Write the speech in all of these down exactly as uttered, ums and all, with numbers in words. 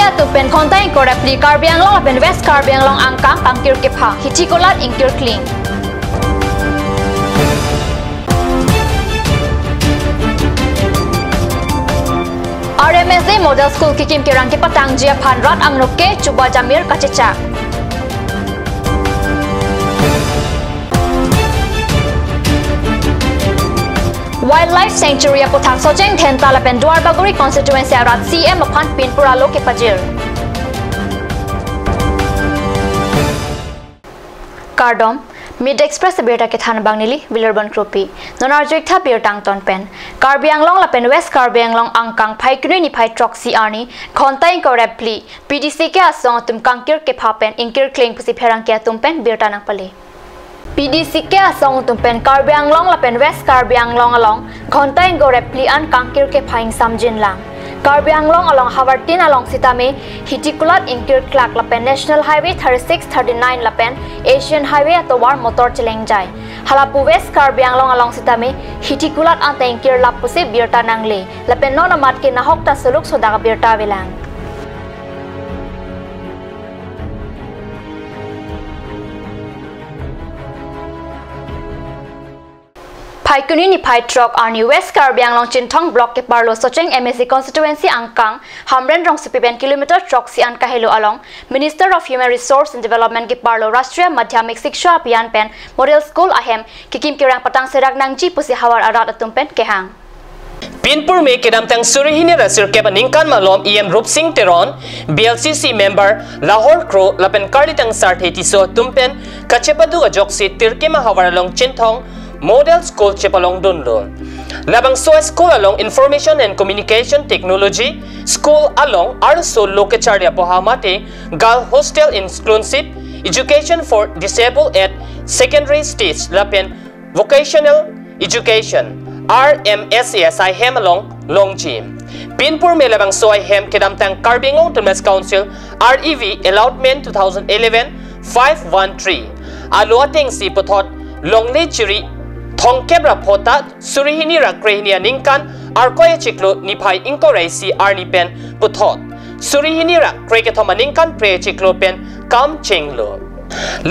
Atum pen khonta ingkoi ra phli Karbi Anglong lapen West Karbi Anglong angkang kangkir kepha, hithikulat ingkir kling. R M S A Model School kekim kerang kepatangji aphan rat angnuk ke Chuba Jamir kachechak. Wildlife Sanctuary aputhak Socheng Dhenta lapen Duarbagori constituency arat C M aphan pinpur alo kepajir. Kardom, Media Express birta kethan abang neli Vilurban Kropi. Non arju-ik tha birta angton pen. Karbi Anglong lapen West Karbi Anglong angkang Phaikuni niphai throksi arni khonta ingkoi ra phli P D C K asong atum kangkir kepha pen ingkir kling pusi pherangke atum pen birta nangpale. P D C K asong atum pen Karbi Anglong lapen West Karbi Anglong along khonta ingkoi ra phli an kangkir kepha ingsamjin lang. Karbi Anglong along havartin along sitame hithikulat ingkir klak lapen National Highway thirty-six, thirty-nine lapen Asian Highway atovar motor chelengjai. Halapu West Karbi Anglong along sitame hithikulat anta ingkir lap pusi birta nangle. Lapen non amat ke nahok ta suluk sodak abirta avelang. Phaikuni niphai throk arni West Karbi Anglong Chinthong Block keparlo Socheng M A C constituency angkang Hamren Rongsopi pen kilometer throksi an kahelo along Minister of Human Resource and Development keparlo Rashtriya Madhyamik Shiksha Abhiyan pen Model School ahem kekim kerang patang serak nangji pusi havar arat atum pen kehang. Pinpur me kedamtang suri hini ra sirkep aningkan malom E M Rupsing Teron, B L C C member Lahor Kro lapen Karlitang Sarthe Tisso atum pen kachepadu ajoksi Tirkema havar along Chinthong Model School chepalongdunlo. Labangso school along Information and Communication Technology School along arloso lo kecharli apoha mate Girl Hostel Inclusive Education for Disabled at Secondary Stage lapen Vocational Education, R M S A asai hem along longji. Pinpur me labangso ahem kedamtang Karbi Anglong Autonomous Council, R A V Allotment two thousand eleven five one three alo atengsi puthot longle chiri thomkep ra pho ta suri hini ra krehini aningkan Arkoi achiklo niphai ingkoi ra isi arni pen puthot suri hini ra krekethom aningkan phre achiklo pen kam chenglo.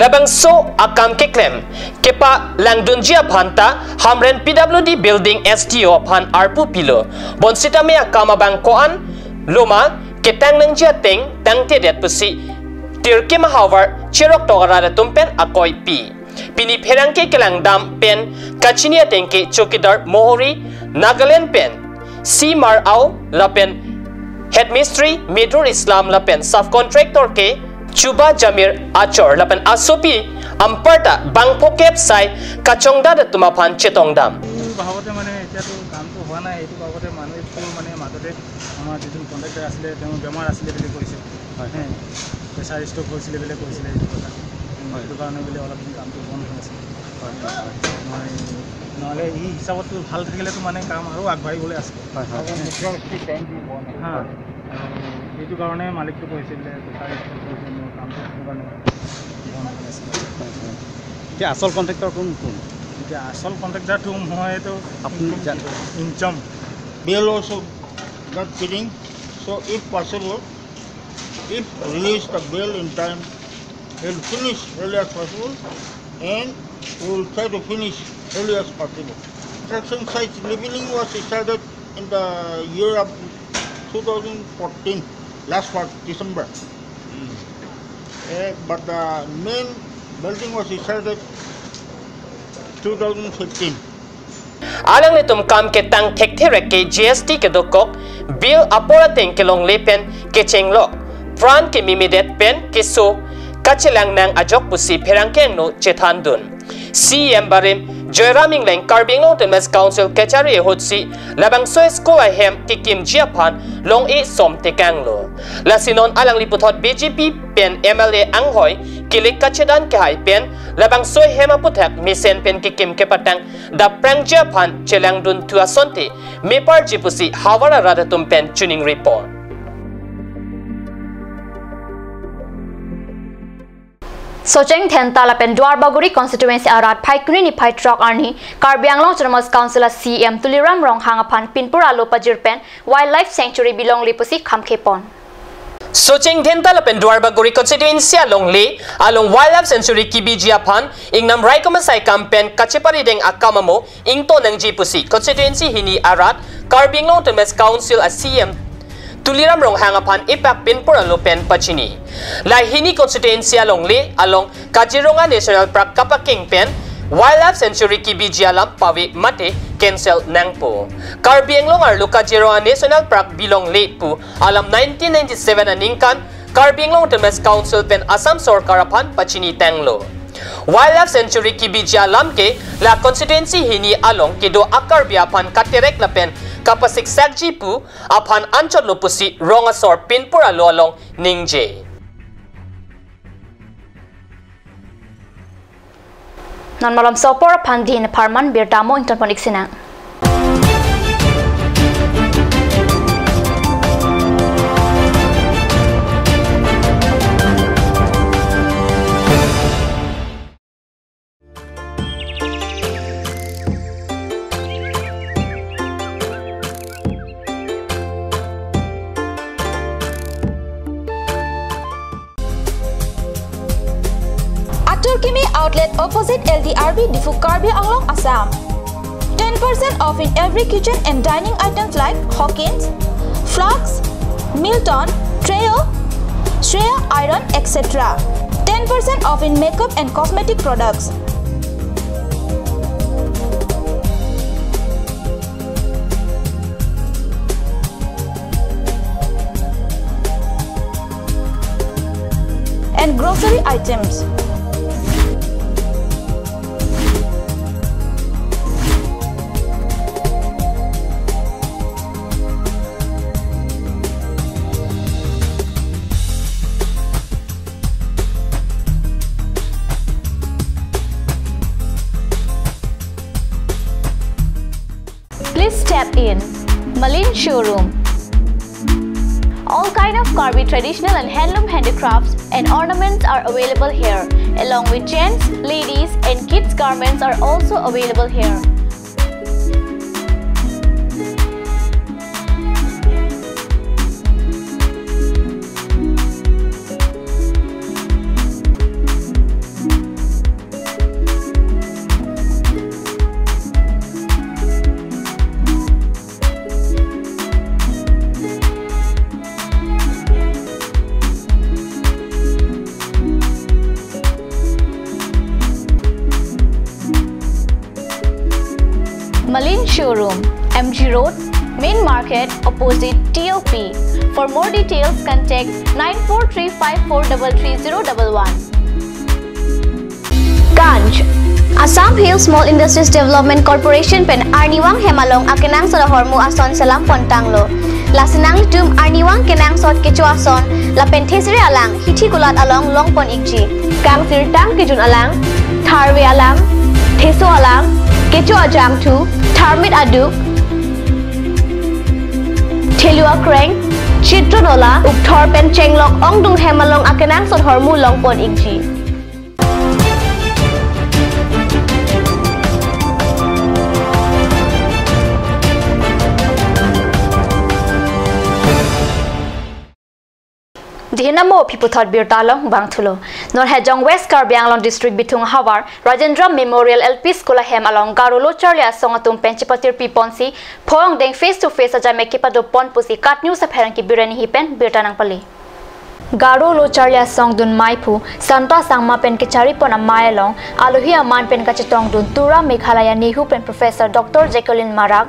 Labangso akam keklem kepalangdunji aphan ta Hamren P W D Building S D O aphan arpu pilo. Bonsitame akam abang ko-an loma ketang nangji ateng tangtedet pusi Tirkema havar cheroktok arat atum pen akoi pi. Pini pherangke kelangdam pen kachini ateng ke chowkidar Mohori Nagaland pen C Mar Ao lapen head mistri Midur Islam lapen subcontractor ke Chuba Jamir achor lapen asopi anparta bangphokep sai kachongdat atum aphan chetongdam. এইটো ভাবতে মানে এতিয়াতো কামটো হোৱা নাই, এইটো বাবদে মানুহ এইটো মানে মাজতে আমাৰ যিজন কণ্ট্ৰেক্টৰ আছিলে, তেওঁ বেমাৰ আছিলে বুলি কৈছে। হয়। হে, প্ৰেছাৰ ষ্ট্ৰ'ক হৈছিলে বুলি কৈছিলে এইটো কথা। হয়। সেইটো কাৰণে বোলে অলপ দিন কামটো বন্ধ হৈ আছিলে। হয়, হয়, হয়। মই, নহ'লে এই হিচাপততো ভাল থাকিলেতো মানে কাম আৰু আগবাঢ়িবলৈ আছে। হয়, হয়। হা। আৰু এইটো কাৰণে মালিকটো কৈছে বোলে প্ৰেছাৰ ষ্ট্ৰ'ক হৈছে, মোৰ কামটো সেইটো কাৰণে বন্ধ হৈ আছিলে। হয়, হয়। এতিয়া আচল কণ্ট্ৰেক্টৰ কোন, কোন? এতিয়া আচল কণ্ট্ৰেক্টৰটো মইতো আপুনি ইনকাম জান- কি কৰিম? Income. Bill also not paying. So if possible, if release the bill in time, he'll finish early as possible, and we will try to finish early as possible. Construction site leveling was started in the year of two thousand fourteen, last part December. Eh, but the main building was started two thousand fifteen. Alanglitum kam ketang thekthe rek ke G S T kedokok, bill apor ateng kelongle pen kechenglok, pran kemimedet pen keso kachelang nang ajok pusi pherangke angno chethandun. C E M barim Joyram Engleng Karbi Anglong Autonomous Council kachari ahutsi labangso school ahem kekimji aphan long-e som tekanglo. Lasi non alangli puthot B J P pen M L A anghoi kilik kachedan kehai pen labangso ahem aputhak mesen pen kekim kepatang daprangji aphan chelangdun thu asonte meparji pusi havar arat atum pen chuning report. Socheng Dhenta lapen Duarbagori constituency arat Phaikuni niphai throk arni Karbi Anglong Autonomous Council a C E M Tuliram Ronghang aphan pinpur alo pajir pen Wildlife Sanctuary bilongle pusi khamkhepon. Socheng Dhenta lapen Duarbagori constituency alongle along Wildlife Sanctuary kebiji aphan ingnam raikom asai akam pen kacheparideng akam amo ingto nangji pusi constituency hini arat Karbi Anglong Autonomous Council a C E M Tuliram Ronghang aphan ipak pinpur alo pen pachini. Lahei hini constituency alongle along Kaziranga National Park kapakeng pen Wildlife Sanctuary kebiji alam pave mate cancel nangpo. Karbi Anglong arlo Kaziranga National Park bilongle pu alam nineteen ninety-seven aningkan Karbi Anglong Autonomous Council pen Assam Sorkar aphan pachini tanglo. Wildlife Sanctuary kebiji alam ke la constituency hini along kedo a-Karbi aphan katerek lapen kapasiksakji pu aphan anchotlo pusi rong asor pinpur alo along ningje. Non malom sopor aphan din pharman birta mo ingtonpon iksinang. Atur Kimi Outlet, opposite L D R B, Diphu, Karbi Anglong, Assam. Ten percent off in every kitchen and dining items like Hawkins, flasks, Milton, Trio, Shreya iron, et cetera. Ten percent off in makeup and cosmetic products. And grocery items. Please step in. Malin Showroom. All kind of Karbi traditional and handloom handicrafts and ornaments are available here, along with gents, ladies, and kids garments are also available here. Malin Showroom, M G Road, Main Market, opposite T O P. For more details, contact nine four three five four double three zero double one. Ganj. Assam Hill Small Industries Development Corporation pen arnivang hem along akenangsot ahormu ason selam pon tanglo. Lasi nanglitum arnivang kenangsot kecho ason lapen thesere alang hithi kulat along longpon ikji. Kangsirtang kejun alang, tharve alang, theso alang, kecho ajangthu, tharmit aduk, thelu akreng, chitron ola, ukthor pen chenglok ongdung hem along akenangsot ahormu longpon ikji. Dihin amo aphi puthot birta along vangthulo. Non Hejong West Karbi Anglong District Bithung ahavar Rajendra Memorial L P School ahem along Garo Lo Charli Asong atum pen chepatirpi ponsi pho angdeng face to face ajai mek kepado pon pusi KAT News apherangke Biren Enghi pen birta nangpale. Garo Lo Charli Asong dun maiphu Santa Sangma pen kechari pon amei along alohi aman pen kachetongdun Tura Meghalaya NEHU pen Professor Doctor Jacqueline Marak,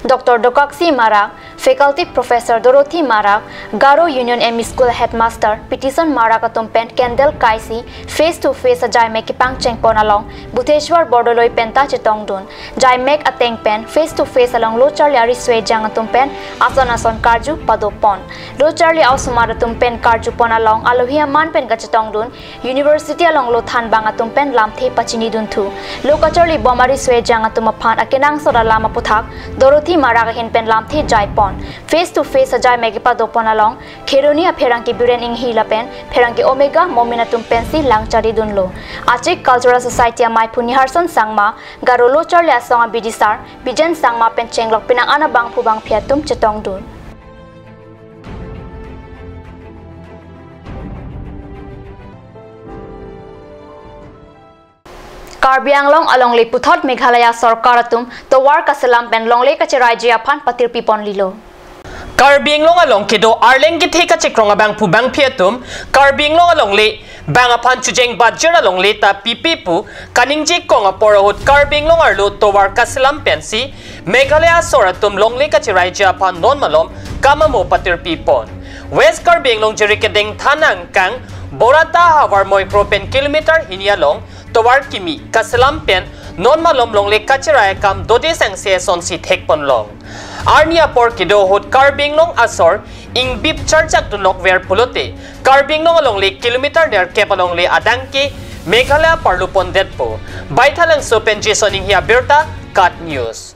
Doctor Dokaksi Marak, Faculty Professor Dorothy Marak, Garo Union M E School Headmaster Peterson Marak atum pen candle kaisi face to face ajai mek kepangcheng pon along Buddheshwar Bordoloi penta chetongdun. Jai mek ateng pen face to face along Lo Charli ariso ejang atum pen ason ason karju pado pon. Lo Charli a-osomar atum pen karju pon along alohi aman pen kachetongdun University along lo thanbang atum pen lamthe pachinidunthu. Lo kacharli bom ariso ejang atum aphan akenangsot alam aputhak Dorothy Marak ahin pen lamthe jai pon. Face to face ajai mek kepado pon along Kheroni apherangke Biren Enghi lapen pherangke Omega Momin atum pensi lang charidunlo. Achik Cultural Society amaiphu Niharson Sangma, Garo Lo Charli Asong abidisar Bijen Sangma pen chenglok penang an abangphu bangphi atum chetongdun. Karbi Anglong alongle puthot Meghalaya sorkar atum tovar kaselam pen longle kacheraiji aphan patirpi ponlilo. Karbi Anglong along kedo arleng kethe kachekrong abangphu bangphi atum Karbi Anglong alongle bang aphan chujeng bajir alongle ta pipe pu kaningje kong apor ahut Karbi Anglong arlo tovar kaselam pensi Meghalaya asor atum longle kacheraiji aphan non malom kam amo patirpi pon. West Karbi Anglong Jirikinding thana angkang Borata havar Moikro pen kilometer hini along tovar kimi kaselam pen non malom longle kacherai akam dode sangse asonsi thekponlong. Arni apor kedo ahut Karbi Anglong asor ingbip charchak dunlok ver pulote Karbi Anglong alongle kilometer nerkep alongle adang ke Meghalaya parlu pondetpo. Baithalangso pen Jason Inghi abirta, KAT News.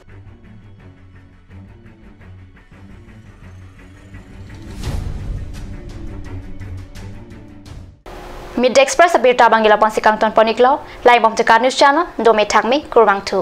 Midday Express abirta abang ila ponsi kangton poniklo, langbom te KAT News channel, dome thakme, kurvangthu.